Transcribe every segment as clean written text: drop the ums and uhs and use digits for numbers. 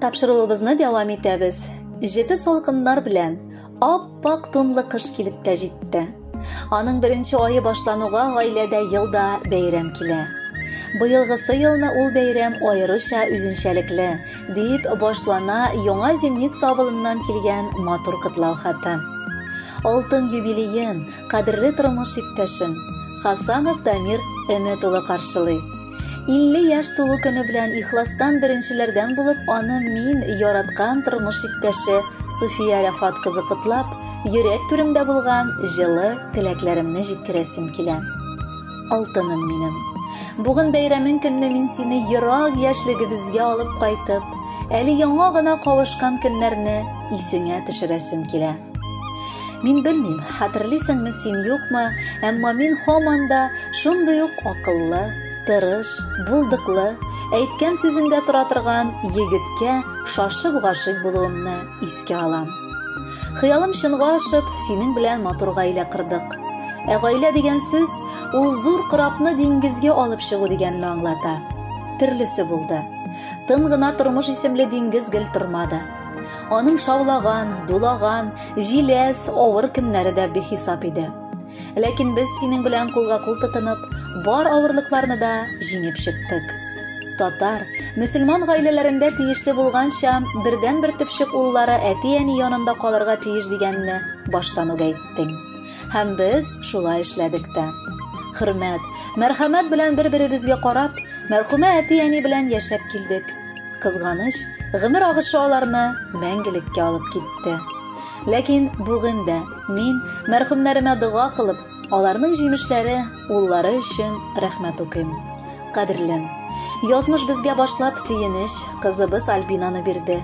Тапшыруыбызны дәвам итәбез. Җете салкыннар белән ап-ак тунлы кыш килеп тә җитте. Аның беренче ае башлануга гаиләдә елда бәйрәм килә. Быелгысы елны ул бәйрәм аеруча үзенчәлекле, дип башлана Яңа Зимница авылыннан килгән матур котлау хаты. Алтын юбилеен кадерле тормыш иптәшем Хасанов Дамир Өмет улы каршылый. 50 яшь тулу көне белән ихластан беренчеләрдән булып аны мин яраткан тормыш иптәше Суфия Рәфат кызы котлап, йөрәк түремдә булган җылы теләкләремне җиткерәсем килә. Алтыным минем. Бүген бәйрәмең көнне мин сине ерак яшьлегебезгә алып кайтып, әле яңа гына кавышкан көннәрне исеңә төшерәсем килә. Мин белмим, хәтерлисеңме син юкмы, әмма мин һаман да шундый ук акыллы, тырыш, булдыклы, әйткән сүзендә тора торган егеткә шашып гашыйк булуымны искә алам. Хыялым чынга ашып, синең белән матур гаилә кордык. Ә гаилә дигән сүз ул зур корабны диңгезгә алып чыгу дигәнне аңлата. Төрлесе булды. Тын гына тормыш исемле диңгез гел тормады. Аның шаулаган, дулаган, җиләс, авыр көннәре дә бихисап иде. Ләкин без синең белән кулга-кул тотынып, бар авырлыкларны да җиңеп чыктык. Татар, мөселман гаиләләрендә тиешле булганча, бердәнбер төпчек уллары әти-әни янында калырга тиеш дигәнне баштан ук әйттең. Һәм без шулай эшләдек тә. Хөрмәт, мәрхәмәт белән бер-беребезгә карап, мәрхүмә әти-әни белән яшәп килдек. Кызганыч, гомер агышы аларны мәңгелеккә алып китте. Ләкин бүген дә мин мәрхүмнәремә дога кылып, аларның җимешләре, уллары өчен рәхмәт укыйм. Кадерлем, язмыш безгә башлап сөенеч, кызыбыз Альбинаны бирде.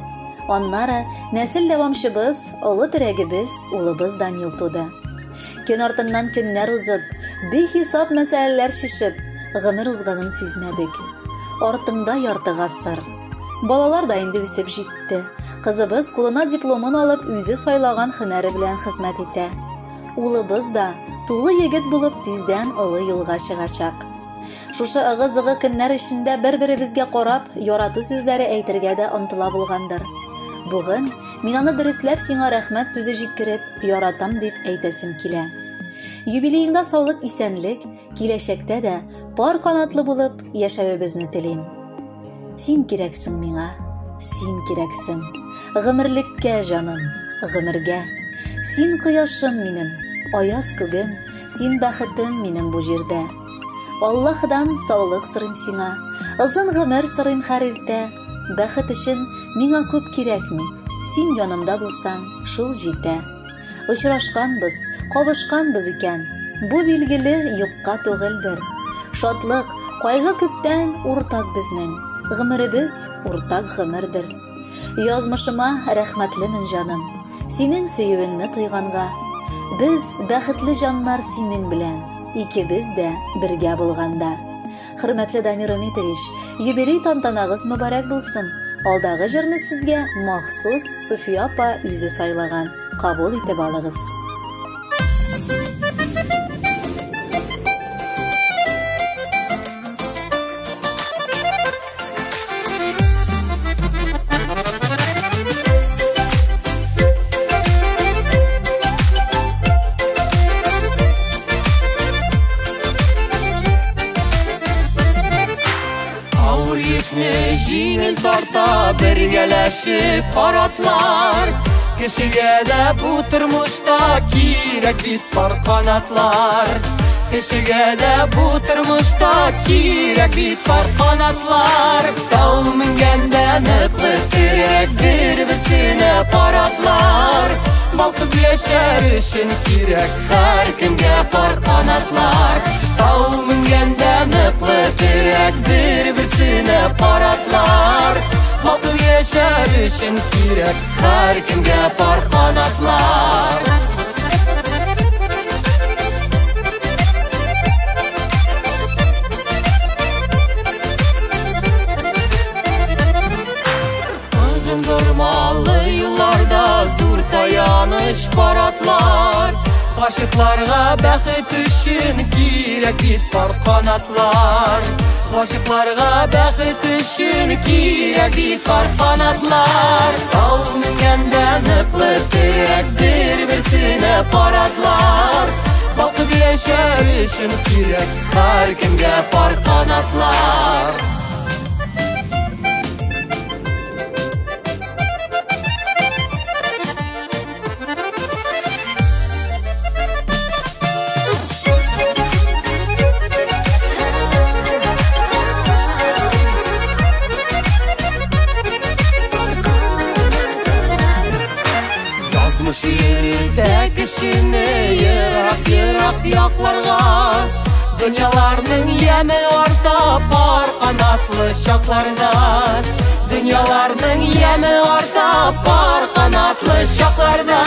Аннары нәсел дәвамчыбыз, олы терәгебез, улыбыз Данил туды. Көн артыннан көннәр узып, бихисап мәсьәләләр чишеп, гомер узганын сизмәдек. Артыңда ярты гасыр. Балалар да инде үсеп җитте. Кызыбыз кулына дипломын алып, үзе сайлаган һөнәре белән хезмәт итә. Улыбыз да тулы егет булып тиздән олы юлга чыгачак. Шушы ыгы-зыгы көннәр эчендә бер-беребезгә карап, ярату сүзләре әйтергә дә омтыла булгандыр. Бүген мин аны дөресләп сиңа рәхмәт сүзе җиткереп, яратам дип әйтәсем килә. Юбилееңда саулык, исәнлек, киләчәктә дә пар канатлы булып яшәвебезне телим. Син кирәксең миңа, син кирәксең. Гомерлеккә, җаным, гомергә. Син кояшым минем, аяз күгем, син бәхетем минем бу җирдә. Аллаһыдан саулык сорыйм сиңа, озын гомер сорыйм һәр иртә. Бәхет өчен миңа күп кирәкми, син янымда булсаң, шул җитә. Очрашканбыз, кавышканбыз икән, бу билгеле юкка түгелдер. Шатлык, кайгы күптән уртак безнең, гомеребез уртак гомердер. Язмышыма рәхмәтлемен, җаным, синең сөюеңне тойганга. Без бәхетле җаннар синең белән, икебез дә бергә булганда. Хөрмәтле Дамир Умитович, юбилей тантанагыз мөбарәк булсын. Алдагы җырны сезгә махсус Суфия апа үзе сайлаган. Кабул итеп алыгыз. Авыр йөкне җиңел тарта бергәләшеп паратлар. Кешегә дә бу тормышта кирәк бит пар канатлар. Кешегә дә бу тормышта кирәк бит пар канатлар. Тау менгәндә ныклы терәк бер-берсенә паратлар. Балкып яшәр өчен кирәк һәркемгә пар канатлар. Тау менгәндә ныклы терәк бер-берсенә паратлар. Балкып яшәр өчен кирәк һәркемгә пар канатлар. Озын дормалы юлларда зур таяныч паратлар. Гашыйкларга бәхет өчен кирәк бит пар канатлар. Гашыйкларга бәхет өчен кирәк бит пар канатлар. Тау менгәндә ныклы терәк, бер-берсенә пар атлар. Балкып яшәр өчен кирәк һәркемгә пар канатлар. Язмыш йөртә кешене ерак-ерак якларга. Дөньяларның яме арта пар канатлы чакларда. Дөньяларның яме арта пар канатлы чакларда.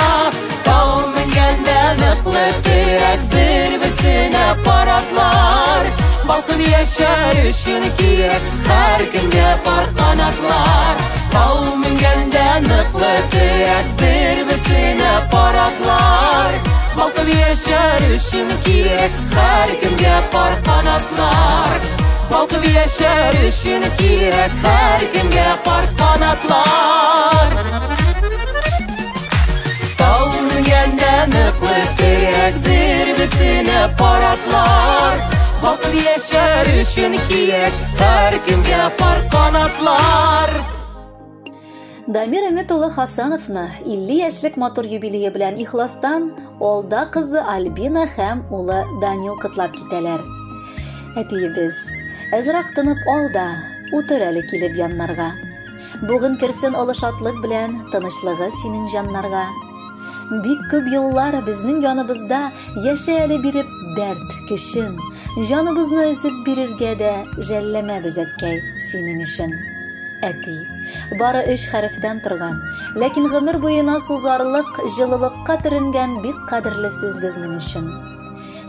Тау менгәндә ныклы терәк, бер-берсенә пар атлар. Балкып яшәр өчен кирәк һәркемгә пар канатлар. Тау менгәндә ныклы терәк, бер-берсенә пар атлар. Балкып яшәр өчен кирәк һәркемгә пар канатлар. Балкып яшәр өчен кирәк һәркемгә пар канатлар. Тау менгәндә ныклы терәк, бер-берсенә пар атлар. Балкып яшәр өчен кирәк һәркемгә пар канатлар. Дамир Өмет улы Хасановны 50 яшьлек матур юбилее белән ихластан алда кызы Альбина һәм улы Данил котлап китәләр. Әтиебез, әзрәк тынып ал да, утыр әле килеп яннарга. Бүген керсен олы шатлык белән тынычлыгы синең җаннарга. Бик күп еллар безнең яныбызда яшә әле биреп дәрт, көчен, җаныбызны өзеп бирергә дә жәлләмәбез, әткәй, синең өчен. Әти, бары 3 хәрефтән торган, ләкин гомер буена сузарлык, җылылыкка төренгән бик кадерле сүз безнең өчен.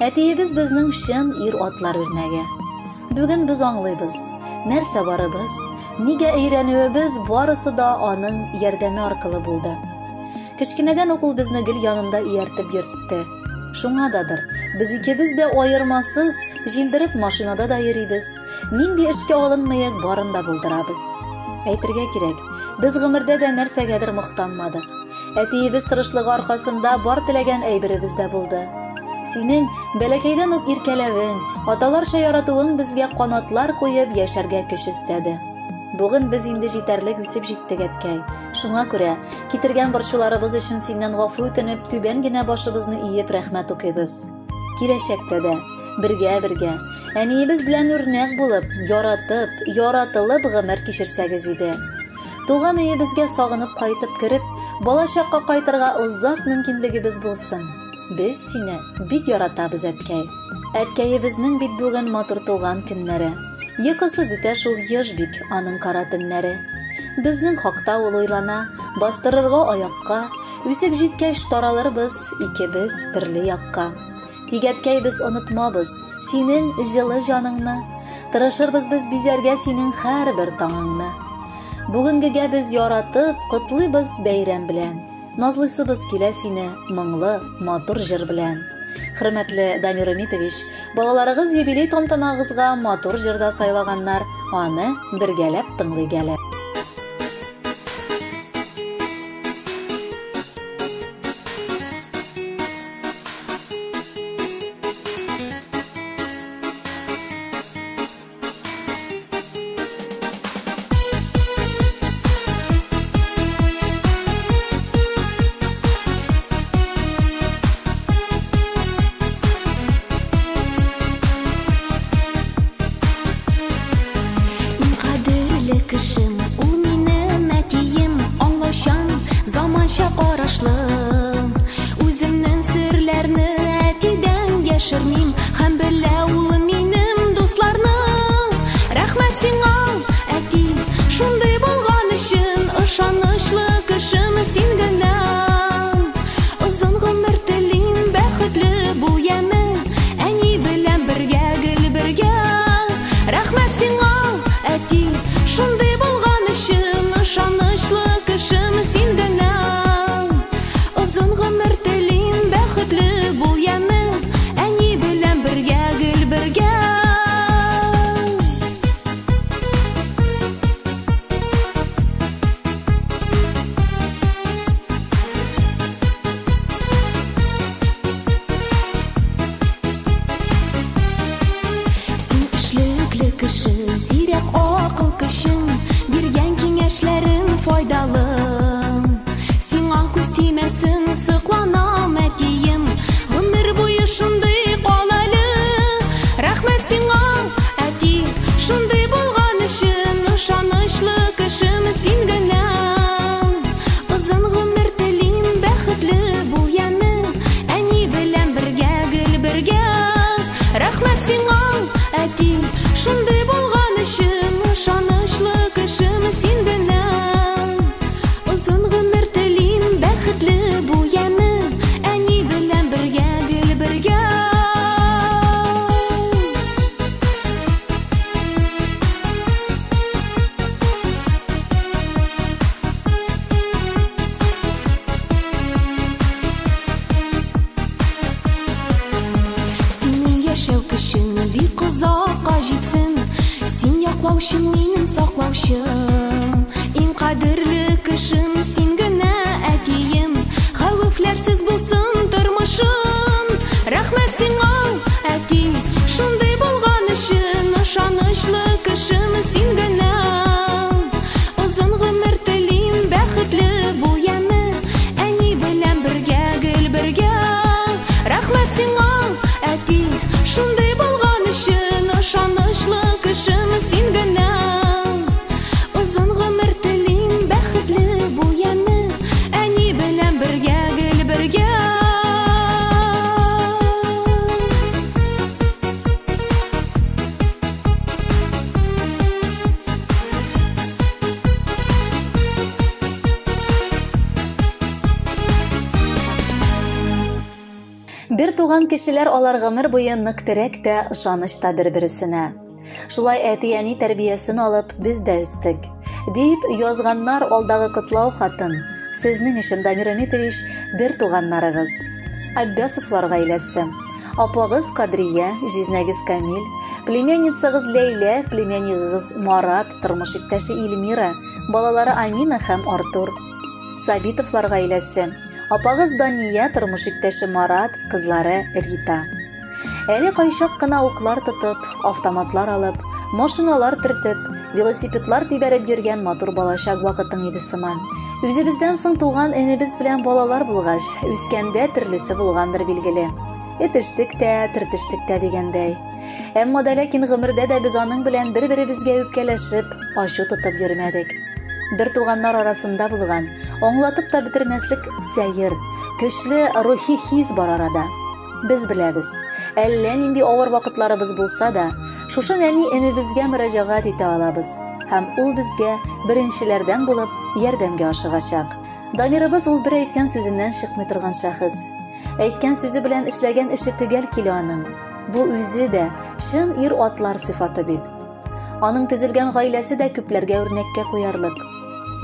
Әтиебез безнең чын ир-атлар үрнәге. Бүген без аңлыйбыз, нәрсә барыбыз, нигә өйрәнүебез барысы да аның ярдәме аркылы булды. Кечкенәдән үк ул безне гел янында ияртеп йөртте. Шуңададыр, без икебез дә аермасыз, җилдереп машинада да йөрибез. Нинди эшкә алынмыйк, барын да булдырабыз. Әйтергә кирәк, без гомердә дә нәрсәгәдер мохтанмадык. Әтиебез тырышлыгы аркасында бар теләгән әйберебез дә булды. Синең бәләкәйдән үк иркәләвең, аталарча яратуың безгә канатлар куеп яшәргә көч өстәде. Бүген без инде җитәрлек үсеп җиттек, әткәй. Шуңа күрә китергән борчуларыбыз өчен синнән гафу үтенеп, түбән генә башыбызны иеп рәхмәт укыйбыз. Киләчәктә дә бергә-бергә әниебез белән үрнәк булып, яратып, яратылып гомер кичерсәгез иде. Туган өебезгә сагынып кайтып кереп, балачакка кайтырга озак мөмкинлегебез булсын. Без сине бик яратабыз, әткәй. Әткәебезнең бит бүген матур туган көннәре. Йокысыз үтә шул еш бик аның кара төннәре. Безнең хакта ул уйлана, бастырырга аякка, үсеп җиткәч таралырбыз икебез төрле якка. Тик әткәй без онытмабыз синең җылы җаныңны, тырышырбыз без бизәргә синең һәрбер таңыңны. Бүгенгегә без яратып, котлыйбыз бәйрәм белән. Назлыйсыбыз килә сине моңлы, матур җыр белән. Хөрмәтле Дамир Өмитович, балаларыгыз юбилей тантанагызга матур җырда сайлаганнар, аны бергәләп тыңлыйк әле. Кешем, ул минем әтием, аңлаучан, заманча карашлы. Үземнең серләрне әтидән яшермим, һәм белә ул минем дусларны. Рәхмәт сиңа, әти, шундый булган өчен, ышанычлы кешем син генә. Озын гомер телим, бәхетле бул яме, әни белән бергә, гел бергә. Рәхмәт сиңа, әти, шундый булган өчен, ышанычлы кешем син генә. Озын гомер телим, бәхетле бул яме, әни белән кеше, зирәк акыл көчең, биргән киңәшләрең файдалы. Сиңа күз тимәсен, сокланам, әтием, гомер буе шундый кал әле. Рәхмәт сиңа, әти, шундый булган өчен, ышанычлы кешем син генә. Озын гомер телим, бәхетле бул яме, әни белән бергә, гел бергә. Рәхмәт сиңа, әти, шундый булган өчен, ышанычлы кешем син генә. Озын гомер телим, бәхетле бул яме, әни белән бергә, гел бергә. Синең яшәү көчең бик озакка җитсен, син яклаучым, минем саклаучым. Иң кадерле кешем син генә, әтием, хәвефләрсез булсын тормышым. Рәхмәт сиңа, әти, шундый булган өчен, ышанычлы кешем син генә. Озын гомер телим, бәхетле бул яме, әни белән бергә, гел бергә. Рәхмәт сиңа, әти, шундый булган өчен, ышанычлы кешем син генә. Озын гомер телим, бәхетле бул яме, әни белән бергә, гел бергә. Бер туган кешеләр алар гомер буе нык терәк тә, ышаныч та бер-берсенә. Шулай әти-әни тәрбиясен алып, без дә үстек. Дип язганнар алдагы котлау хатын. Сезнең өчен, Дамир Өмитович, бер туганнарыгыз. Аббясовлар гаиләсе. Апагыз Кадрия, җизнәгез Камил, племянницагыз Ләйлә, племяннигыгыз Марат, тормыш иптәше Эльмира, балалары Амина һәм Артур. Сабитовлар гаиләсе. Апагыз Дания, тормыш иптәше Марат, кызлары Рита. Әле кайчак кына уклар тотып, автоматлар алып, машиналар төртеп, велосипедлар тибәреп йөргән матур балачак вакытың иде сыман. Үзебездән соң туган энебез белән балалар булгач, үскәндә төрлесе булгандыр билгеле. Этештек тә, төртештек тә дигәндәй. Әмма да ләкин гомердә дә без аның белән бер-беребезгә үпкәләшеп, ачу тотып йөрмәдек. Бер туганнар арасында булган, аңлатып та бетермәслек сәер, көчле рухи хис бар арада. Без беләбез, әллә нинди авыр вакытларыбыз булса да, шушы нәни энебезгә мөрәҗәгать итә алабыз һәм ул безгә беренчеләрдән булып ярдәмгә ашыгачак. Дамирыбыз ул бер әйткән сүзеннән чыкмый торган шәхес. Әйткән сүзе белән эшләгән эше төгәл килә аның. Бу үзе дә чын ир-атлар сыйфаты бит. Аның төзелгән гаиләсе дә күпләргә үрнәккә куярлык.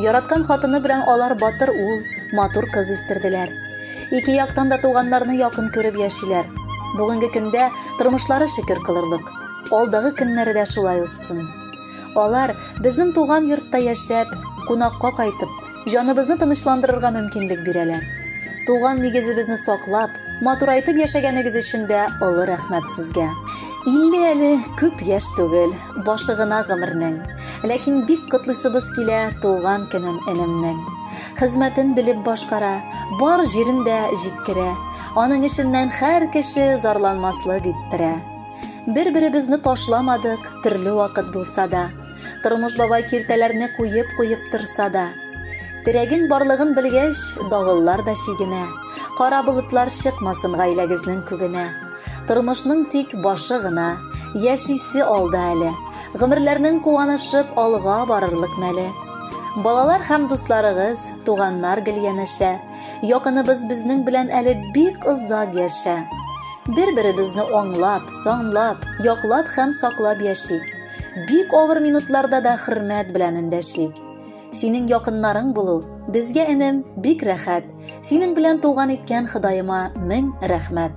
Яраткан хатыны белән алар батыр ул, матур кыз үстерделәр. Ике яктан да туганнарны якын күреп яшиләр. Бүгенге көндә тормышлары шөкер кылырлык. Алдагы көннәре дә шулай узсын. Алар безнең туган йортта яшәп, кунакка кайтып, җаныбызны тынычландырырга мөмкинлек бирәләр. Туган нигезебезне саклап, матурайтып яшәгәнегез өчен дә олы рәхмәт сезгә. Илле әле күп яшь түгел, башы гына гомернең. Ләкин бик котлыйсыбыз килә туган көнен энемнең. Хезмәтен белеп башкара, бар җирен дә җиткерә. Аның эшеннән һәр кеше зарланмаслык иттерә. Бер-беребезне ташламадык, төрле вакыт булса да. Тормыш бабай киртәләрне куеп-куеп торса да. Терәгең барлыгын белгәч, давыллар да чигенә. Кара болытлар чыкмасын гаиләгезнең күгенә. Тормышның тик башы гына, яшисе алда әле. Гомерләрнең куанышып алга барырлык мәле. Балалар һәм дусларыгыз, туганнар гел янәшә. Якыныбыз безнең белән әле бик озак яшә. Бер-беребезне аңлап, санлап, яклап һәм саклап яшик. Бик авыр минутларда да хөрмәт белән эндәшик. Синең якыннарың булу безгә, энем, бик рәхәт. Синең белән туган иткән Ходаема мең рәхмәт.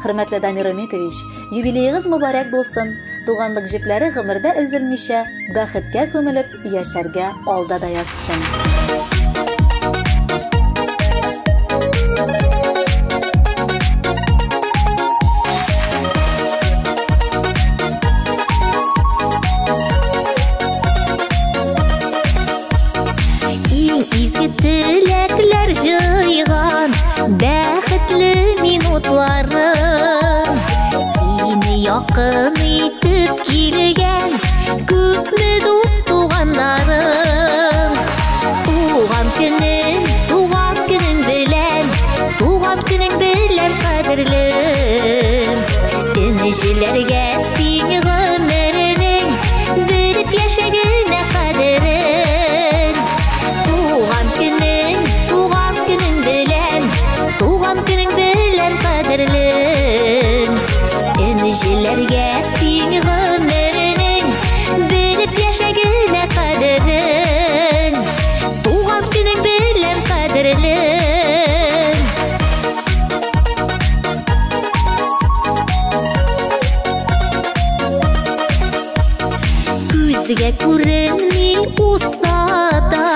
Хөрмәтле Дамир Өмитович, юбилеегыз мөбарәк булсын. Туганлык җепләре гомердә өзелмичә, бәхеткә күмелеп яшәргә алда да язсын. Энҗеләргә тиң гомеренең, белеп яшәгенә кадерен. Туган көнең, туган көнең белән, туган көнең белән кадерлем. Энҗеләргә тиң гомеренең, белеп яшәгенә кадерен. Туган көнең белән кадерлем. Күзгә күренми узса да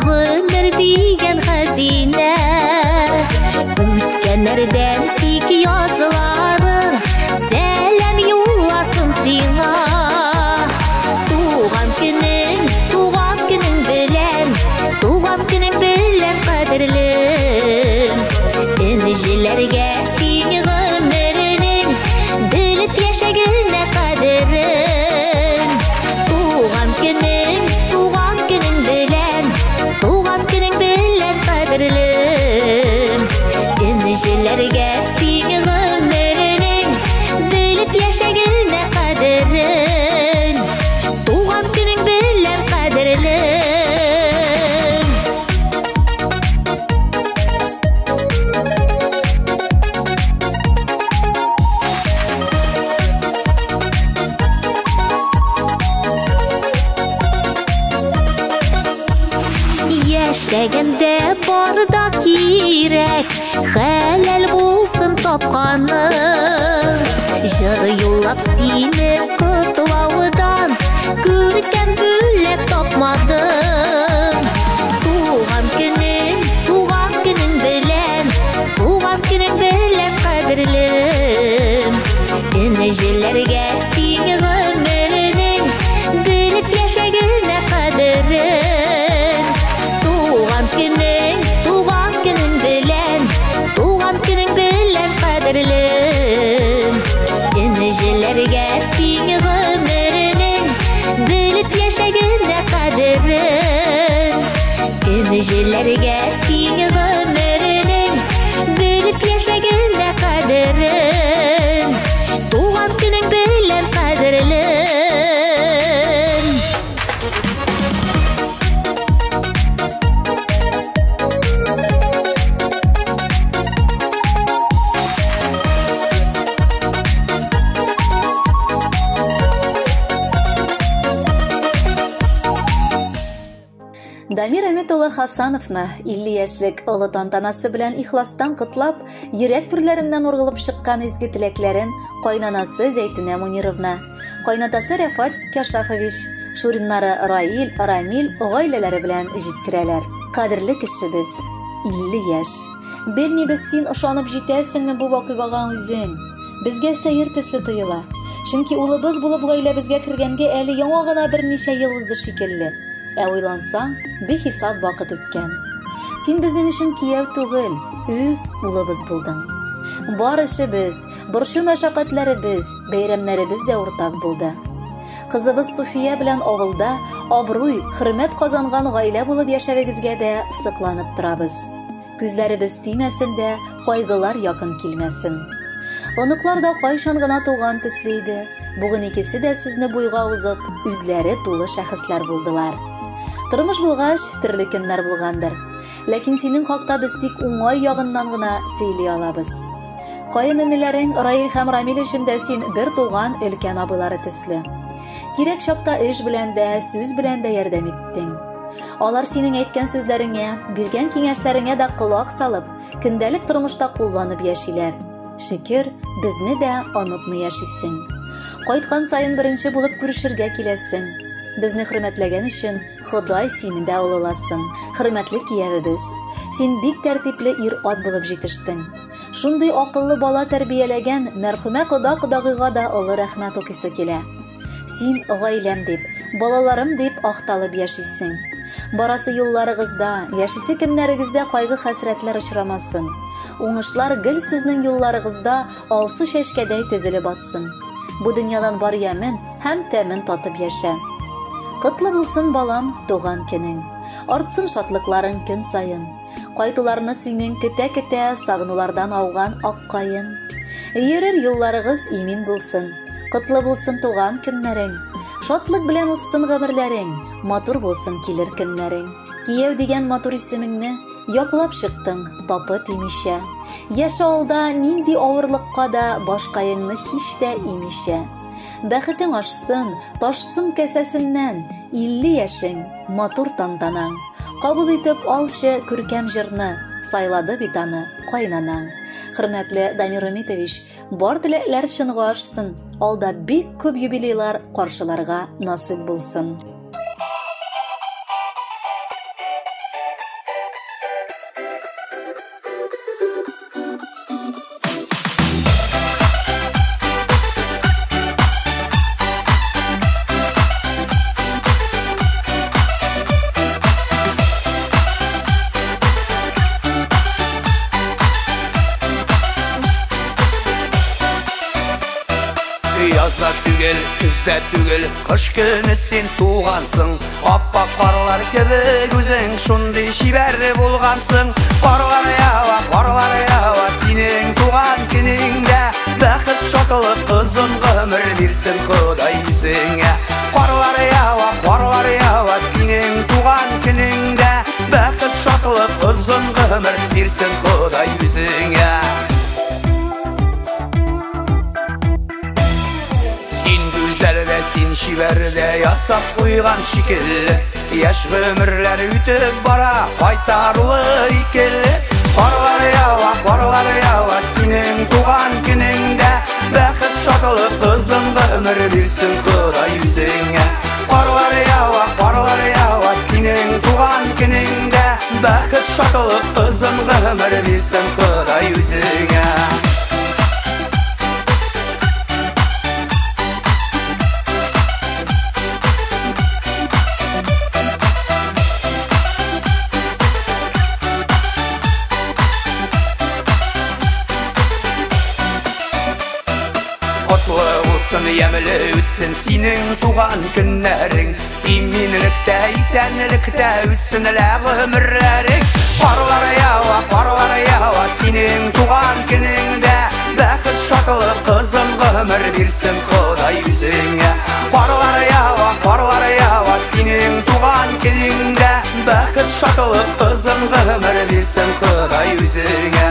гомер дигән хәзинә. Үткәннәрдән тик язларың сәлам юлласын сиңа. Туган көнең, туган көнең белән, туган көнең белән кадерлем. Энҗеләргә тиң гомеренең, белеп яшәгенә кадерен. Туган көнең, туган көнең белән, туган көнең белән кадерлем. Энҗеләргә тиң гомеренең, белеп яшәгенә кадерен. Туган көнең белән кадерлем. Яшәгәндә бар да кирәк, хәләл булсын тапканың. Җыр юллап сине котлаудан күркәм бүләк тапмадым. Туган көнең, туган көнең белән, туган көнең белән кадерлем. Энҗеләргә тиң гомеренең, белеп яшәгенә кадерен. Туган көнең, туган көнең белән, туган көнең белән кадерлем. Энҗеләргә тиң гомеренең, белеп яшәгенә кадерен. Энҗеләргә тиң гомеренең, белеп яшәгенә кадерен. Туган көнең белән кадерлем. Дамир Өмет улы Хасановны 50 яшьлек олы тантанасы белән ихластан котлап, йөрәк түрләреннән ургылып чыккан изге теләкләрен кайнанасы Зәйтүнә Мунировна, кайнатасы Рәфат Кашафович, шуриннары Раил, Рамил гаиләләре белән җиткерәләр. Кадерле кешебез, 50 яшь. Белмибез, син ышанып җитәсеңме бу вакыйгага үзең? Безгә сәер төсле тоела. Чөнки улыбыз булып гаиләбезгә кергәнгә әле яңа гына берничә ел узды шикелле. Ә уйлансаң, бихисап вакыт үткән. Син безнең өчен кияү түгел, үз улыбыз булдың. Бар эшебез, борчу мәшәкатьләребез, бәйрәмнәребез дә уртак булды. Кызыбыз Суфия белән авылда абруй, хөрмәт казанган гаилә булып яшәвегезгә дә сокланып торабыз. Күзләребез тимәсен дә, кайгылар якын килмәсен. Оныклар да кайчан гына туган төсле иде. Бүген икесе дә сезне буйга узып, үзләре тулы шәхесләр булдылар. Тормыш булгач, төрле көннәр булгандыр. Ләкин синең хакта без тик уңай ягыннан гына сөйли алабыз. Каенэнеләрең Раил һәм Рамил өчен дә син бер туган өлкән абыйлары төсле. Кирәк чакта эш белән дә, сүз белән дә ярдәм иттең. Алар синең әйткән сүзләреңә, биргән киңәшләреңә дә колак салып, көндәлек тормышта кулланып яшиләр. Шөкер, безне дә онытмый яшисең. Кайткан саен беренче булып күрешергә киләсең. Безне хөрмәтләгән өчен Ходай сине дә олыласын. Хөрмәтле киявебез, син бик тәртипле ир-ат булып җитештең. Шундый акыллы бала тәрбияләгән мәрхүмә кода-кодагыйга да олы рәхмәт укыйсы килә. Син гаиләм дип, балаларым дип ахталып яшисең. Барасы юлларыгызда, яшисе көннәрегездә кайгы-хәсрәтләр очрамасын. Уңышлар гел сезнең юлларыгызда алсу чәчкәдәй тезелеп атсын. Бу дөньядан бар ямен һәм тәмен татып яшә. Котлы булсын, балам, туган көнең. Артсын шатлыкларың көн саен. Кайтуларны синең көтә-көтә сагынулардан ауган ак каен. Йөрер юлларыгыз имин булсын. Котлы булсын туган көннәрең. Шатлык белән узсын гомерләрең, матур булсын килер көннәрең. Кияү дигән матур исемеңне яклап чыктың, тапы тимичә. Яшә алда нинди авырлыкка да башкаеңны һич тә имичә. Бәхетең ашсын, ташсын кәсәсеннән, 50 яшең, матур тантанаң. Кабул итеп алчы күркәм җырны, сайлады бит аны кайнанаң. Хөрмәтле Дамир Умитович, бар теләкләр чынга ашсын, алда бик күп юбилейлар каршыларга насыйп булсын. Язда түгел, көздә түгел, кыш көне син тугансың. Аппак карлар кебек үзең шундый чибәр булгансың. Карлар ява, карлар ява, синең туган көнеңдә. Бәхет, шатлык, озын гомер бирсен Ходай үзеңә. Карлар ява, карлар ява, синең туган көнеңдә. Бәхет, шатлык, озын гомер бирсен Ходай үзеңә. Син чибәрдә ясап куйган шикелле, яшь гомерләр үтеп бара, кайтарылыр икелле. Карлар ява, карлар ява, синең туган көнеңдә. Бәхет, шатлык, озын гомер бирсен Ходай үзеңә. Карлар ява, карлар ява, синең туган көнеңдә. Бәхет, шатлык, озын гомер бирсен Ходай үзеңә. Котлы булсын, ямьле үтсен синең туган көннәрең. Иминлектә, исәнлектә үтсен лә гомерләрең. Карлар ява, карлар ява, синең туган көнеңдә. Бәхет, шатлык, озын гомер бирсен Ходай үзеңә. Карлар ява, карлар ява, синең туган көнеңдә. Бәхет, шатлык, озын гомер бирсен Ходай үзеңә.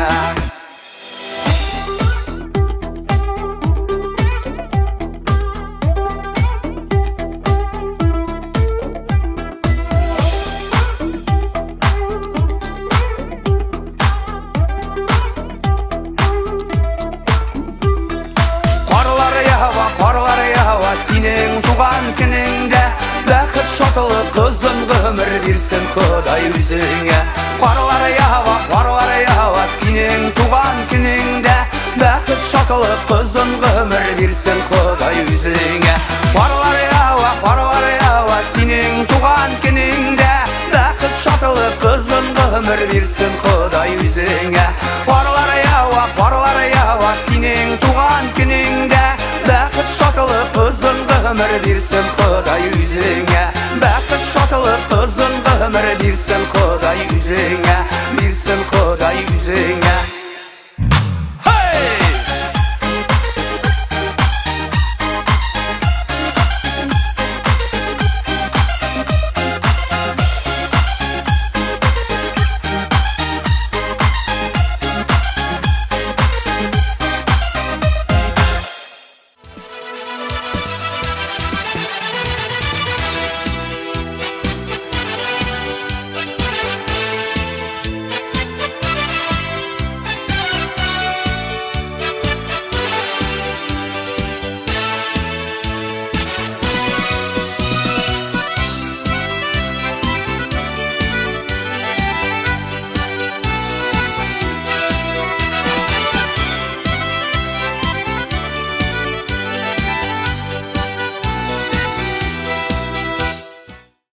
Карлар ява, синең туган көнеңдә. Бәхет, шатлык, озын гомер бирсен Ходай үзеңә. Карлар ява, карлар ява, синең туган көнеңдә. Бәхет, шатлык, озын гомер бирсен Ходай үзеңә. Карлар ява, карлар ява, синең туган көнеңдә. Бәхет, шатлык, озын гомер бирсен Ходай үзеңә. Карлар ява, карлар ява, синең туган көнеңдә. Бәхет, шатлык, озын гомер бирсен Ходай